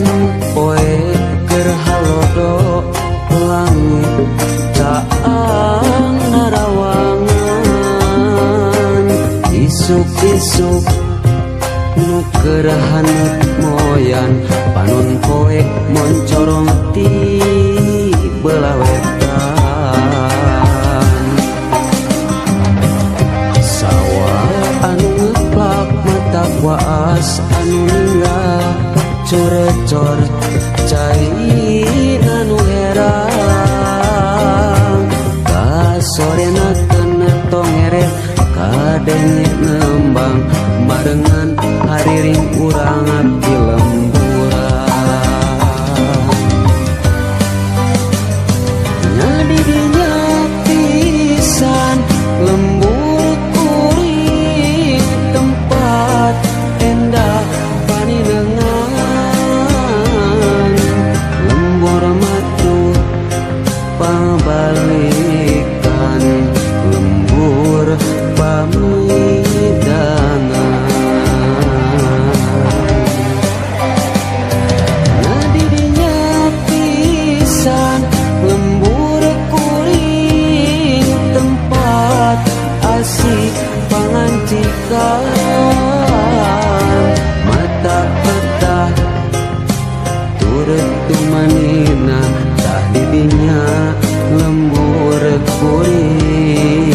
pisan poe keur halodo langit caang narawangan. Isuk-isuk nu keur haneut moyan panon poe moncorong ti belah wetan. Sawah anu ngeplak mata waas anu ninggal curecor cai anu herang. Kasorena kena tongeret kadenge nembang barengan hariring urang di lemburan. Nyadidinya pisan lembur kuring tempat endah paninengan. Lembur matu pabalikan lembur pamidangan. Nyadidinya pisan lembur kuring tempat asik pangancikan. Mata petah turut tumanina tah didinya lembur kuring.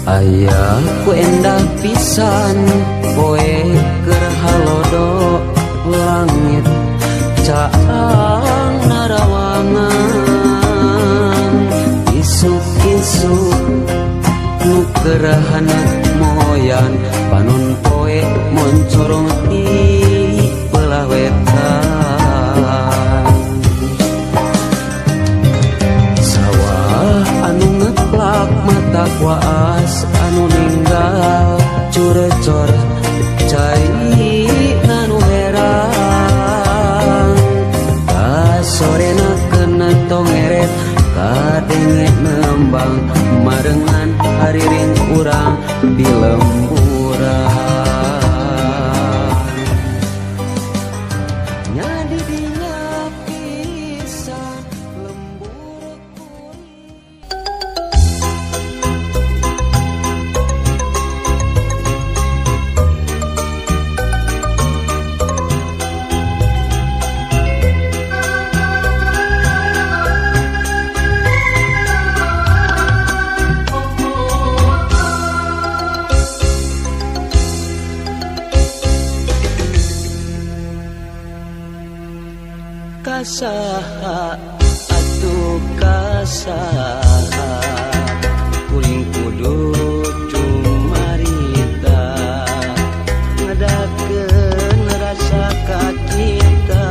Ayah ku endah pisan poe keur halodo langit caang narawangan. Isuk-isuk nu keur haneut moyan panon poe moncorong ti belah wetan. Sawah anu ngeplak mata waas anu ninggal curecor cai nanu herang. Kasorena kena tongeret kadenge nembang marengan hariring urang di lemburan. Nyadidinya pisan lembur kuring. Kasaha atuh kasaha kuring kudu cumarita ngadakeun rasa ka kita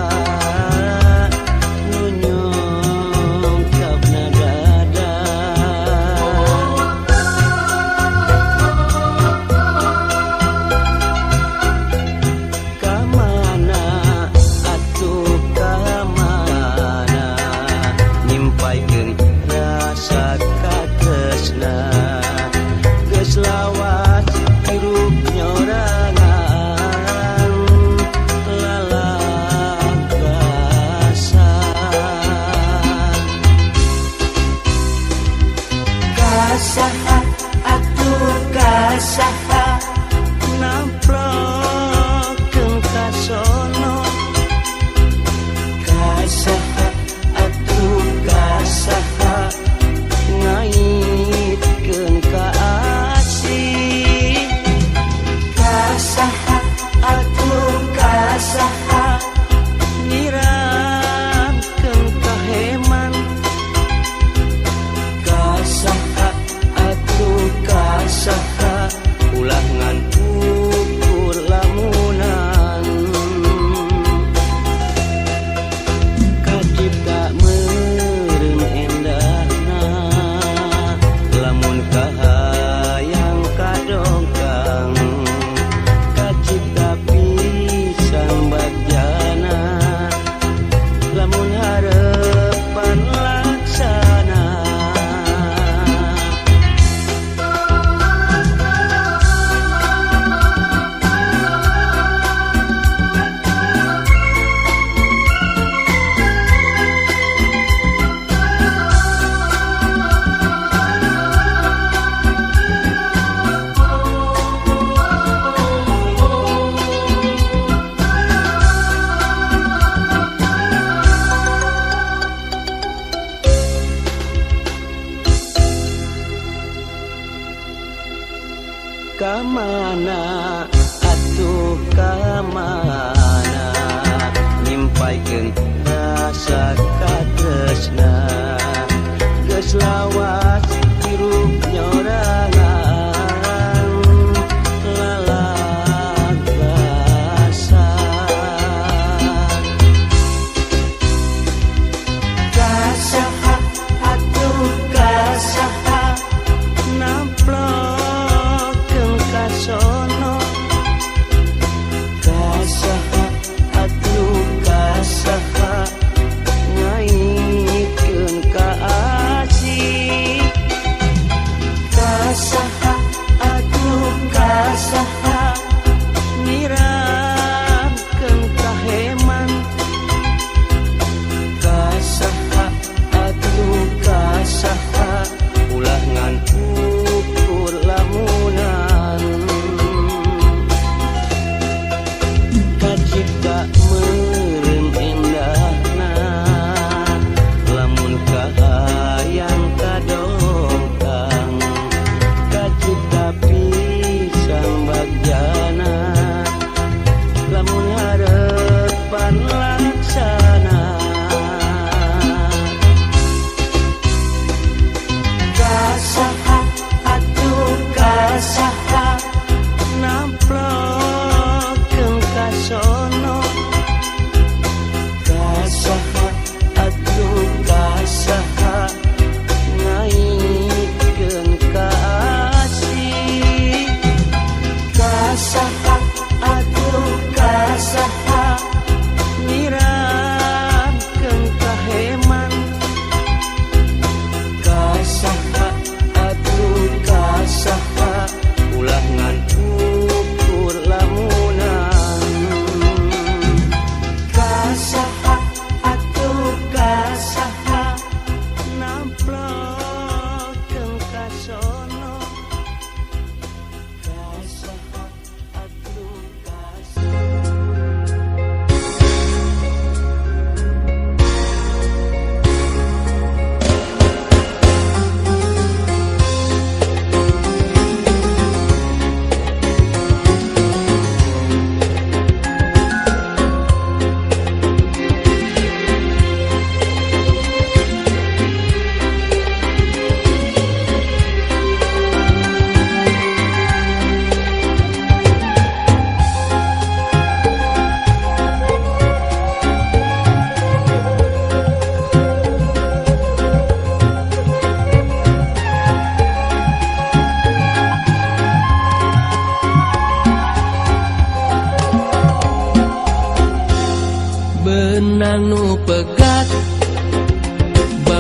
nu nyungkapna dada. Kamana atuh kamana nyimpaikeun rasa katresna.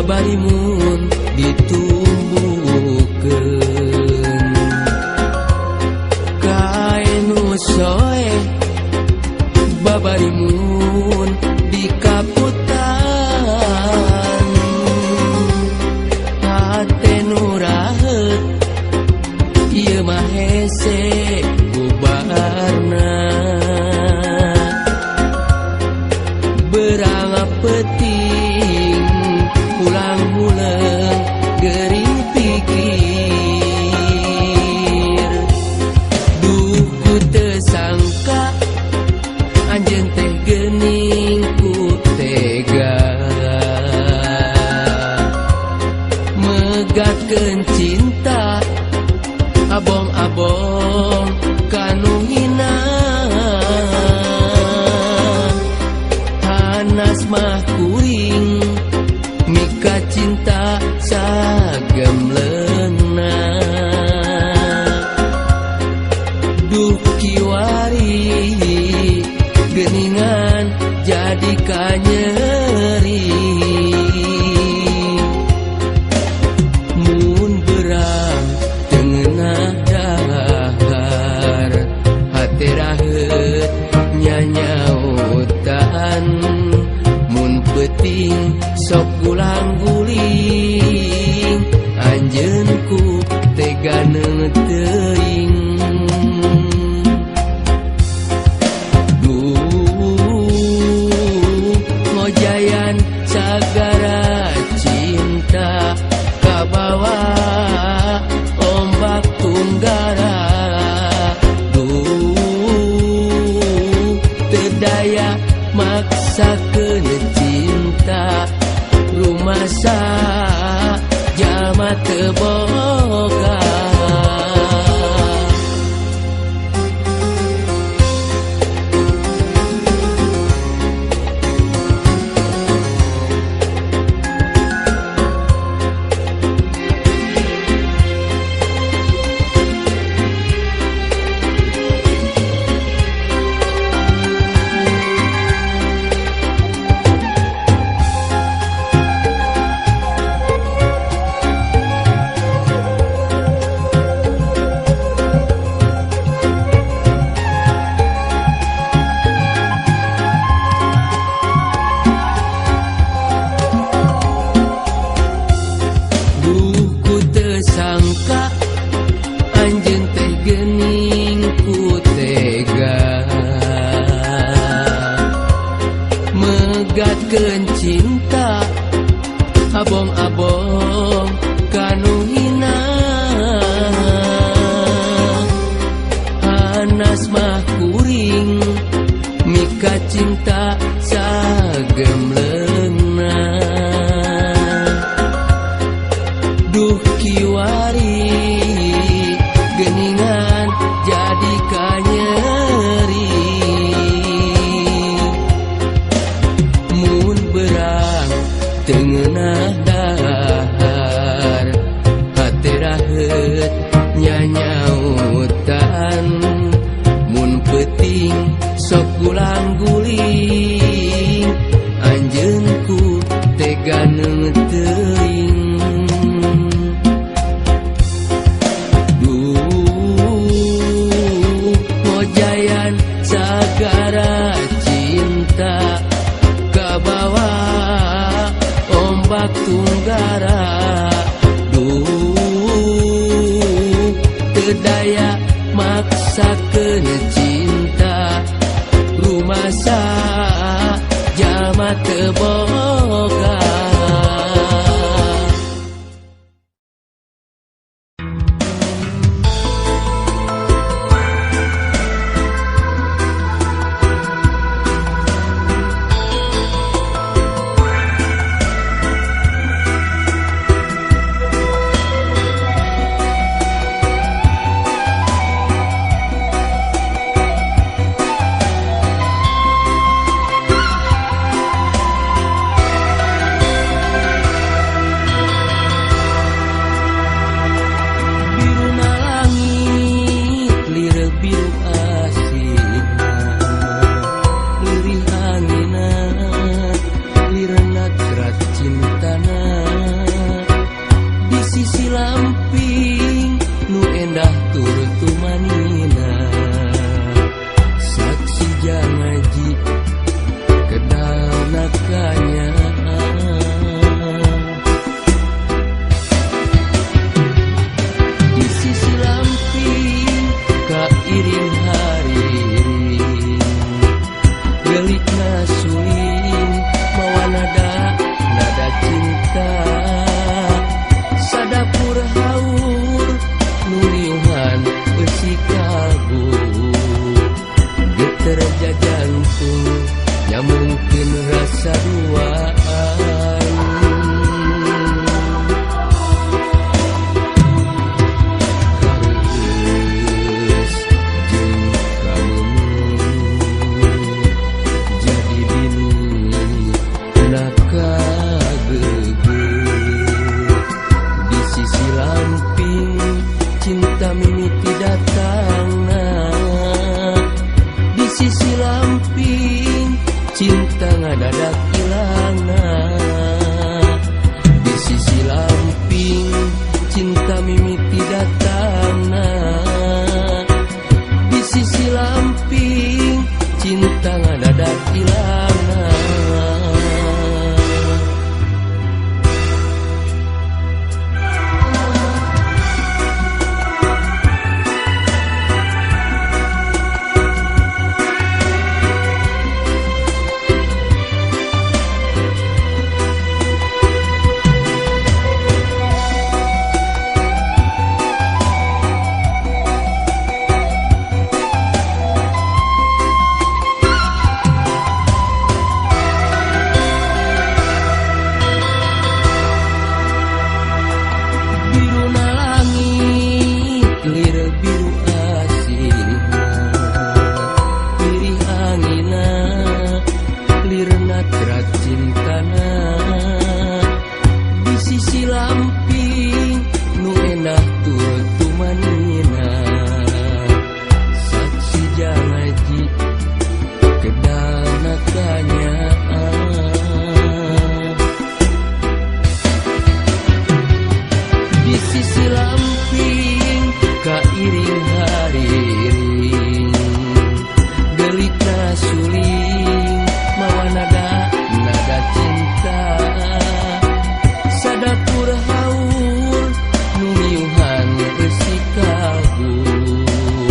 Babarimun ditumbuhkeun kae nu soe babarimun dikaputan hate nu raheut ieu mah hese bubarna berang peuting pulang huleung gering pikir duh ku teu sangka anjeun teh geuning ku tega megatkeun cinta abong-abong kanu hina hanas mah kuring mika cinta sagemleungna duh kiwari geuningan jadi kanyeri mun berang teu ngeunah dahar hate raheut nyanyautan mun peuting sok gulang guling anjeun ku tega teuing duh ngojayan sagara cinta kabawa ombak tunggara duh teu daya maksakeun cinta rumasa jalma teu boga. Sangka anjeun teh geuning ku tega megatkeun cinta abong-abong kanu hina hanas mah kuring mika cinta sagemleungna duh kiwari geuningan jadi kanyeri mun berang teu ngeunah dahar hate raheut nyanyautan mun peuting sok gulang guling anjeun ku tega teuing sagara cinta kabawa ombak tunggara duh teu daya maksakeun cinta rumasa jalma teu boga. Cintana cintana di sisi lamping nu endah tur tumanina saksi janji kedana kanyaan di sisi lamping kairing hariring gelita suling mawa nada nada cinta sadapur haur nu miuhan eusi kaguh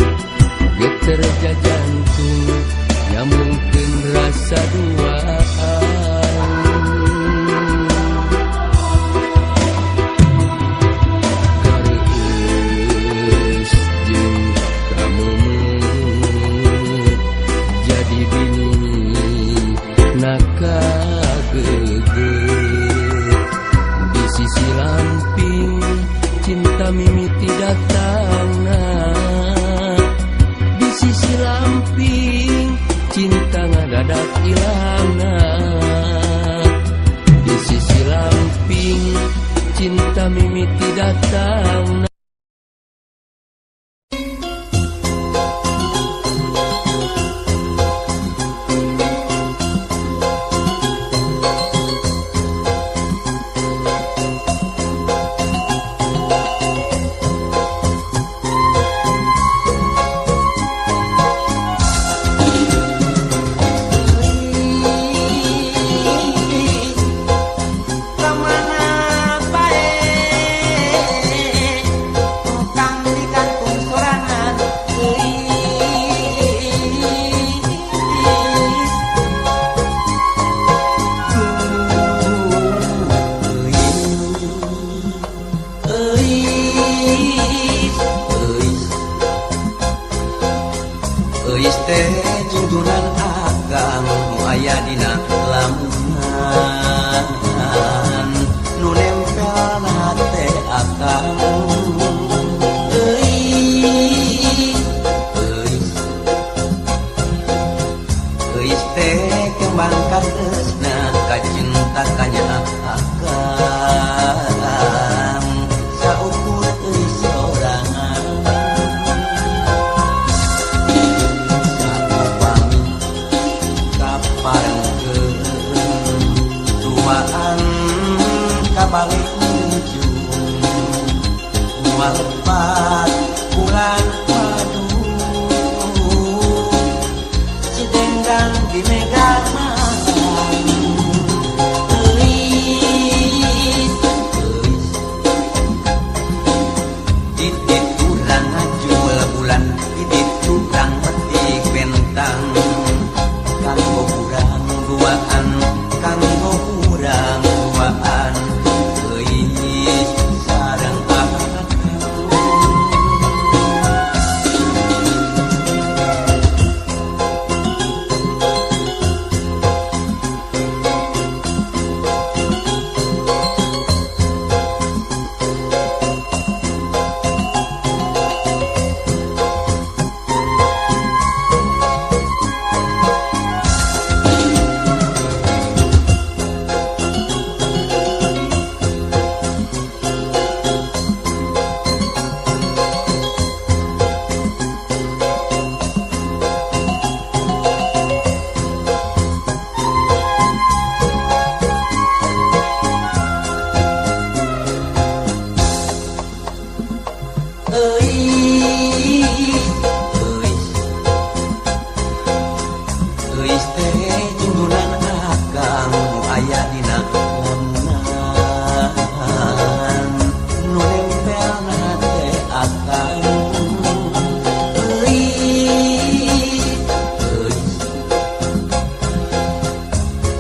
geter jajantung nyambungkeun rasa duaan. Kareueus jeung kameumeup jadi bini nakageugeup di sisi lamping cinta mimiti datangna di sisi lamping cinta ngadadak ilangna di sisi lamping cinta mimiti datangna. Kamana bae tukang digantung sorangan euis euis euis euis teh junjunan akang nu aya dina lamunan nu nempel hate akang euis euis euis teh kembang katresna kacinta kanya akang saukur euis sorangan saupami kaparengkeun tuaan kabalik ujung moal lepat bulan madu cidengdang di mega malam euis euis titik urang ngajul bulan titik urang petik bentang kanggo urang duaan kanggo urang duaan euis sareng akang. Euis euis euis teh junjunan akang nu aya dina lamunan nu nempel na teh akang euis euis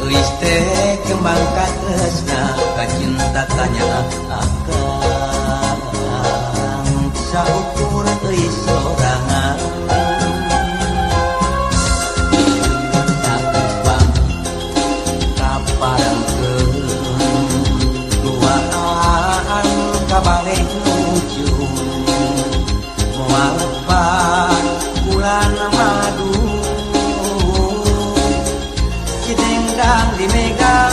euis teh kembang katresna kacinta kanya akang saukur euis sorangan saupami kaparengkeun duaan kabalik ujung moal lepat bulan madu cidengdang di mega.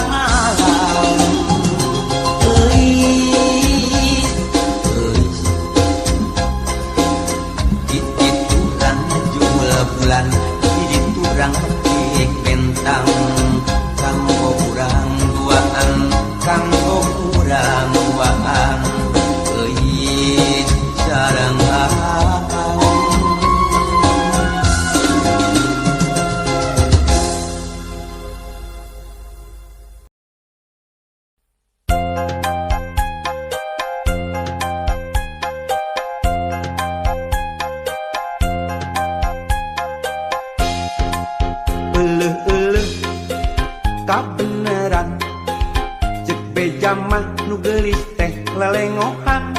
beja mah nu geulis teh lelengohan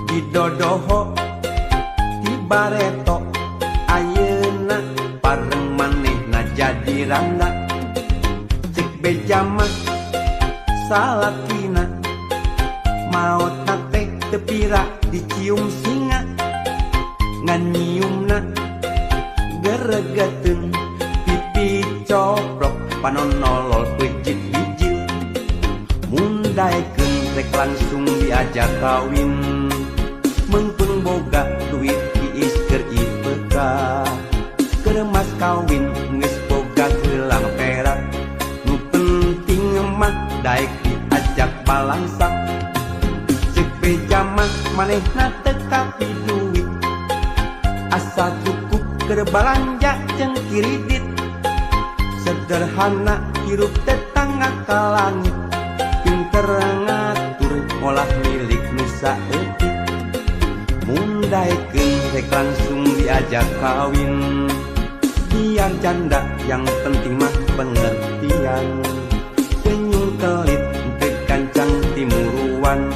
didodoho ti bareto ayeuna pareng manehna jadi randa. Cek beja mah salakina maotna teh teu pira dicium singa ngan nyiumna geregeteun pipi coplok panon nolol peucit bijil. Mun daekeun rek langsung diajak kawin meungpeung boga duit tiis keur IPK keur mas kawin geus boga gelang perak nu penting mah daek diajak balangsak. Cek beja mah manehna teu kapi duit asa cukup keur balanja jeung kiridit sederhana hirup tetangga ka langit pinter ngatur ngolah milik nu saeutik. Mun daekeun rek langsung diajak kawin biar janda yang penting mah pengertian senyum kelit teu gancang timuruan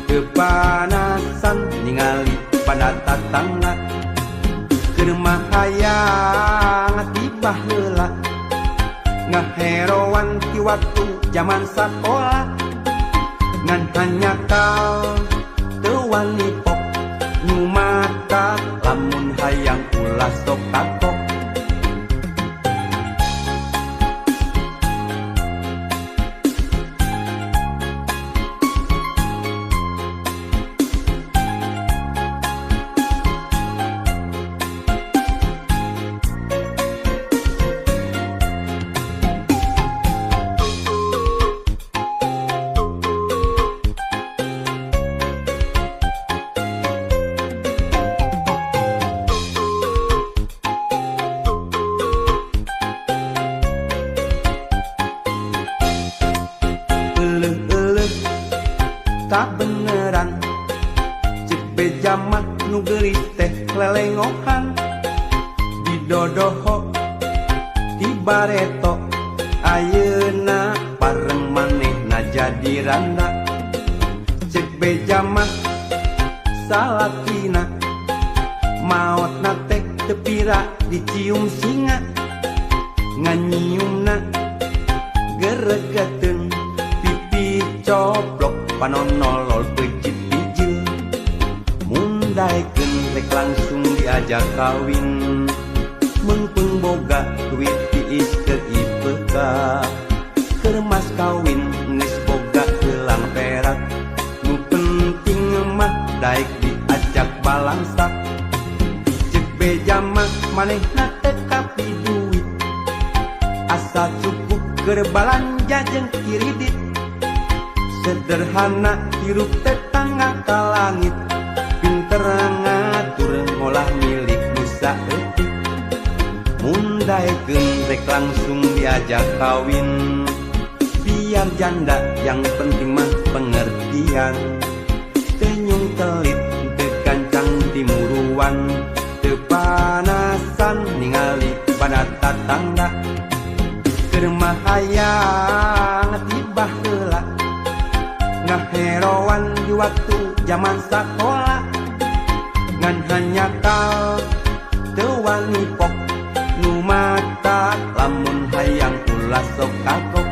kepanasan ningali pada tatangga keur mah hayang tiba heula ngaheroan ti waktu jaman sakola ngan hanyakal teu wani pok nu mata lamun hayang ulah sok kapok. Euleuh-euleuh kabeneran cek beja mah nu geulis teh lelengohan didodoho ti bareto ayeuna pareng manehna jadi randa. Cek beja mah salakina maotna teh teu pira dicium singa ngan nyiumna geregeteun pipi coplok panon nolol peucit bijil. Mun daekeun rek langsung diajak kawin meungpeung boga duit tiis keur IPK keur mas kawin geus boga gelang perak nu penting mah daek diajak balangsak. Cek beja mah manehna teu kapi duit asa cukup keur balanja jeung kiridit sederhana hirup tetangga ka langit pinter ngatur ngolah milik nu saeutik. Mun daekeun rek langsung diajak kawin biar janda yang penting mah pengertian senyum kelit teu gancang timuruan teu panasan ningali pada tatangga keur mah hayang tiba heula ngaheroan di waktu jaman sakola ngan hanyakal teu wani pok nu mata lamun hayang ulah sok kagok.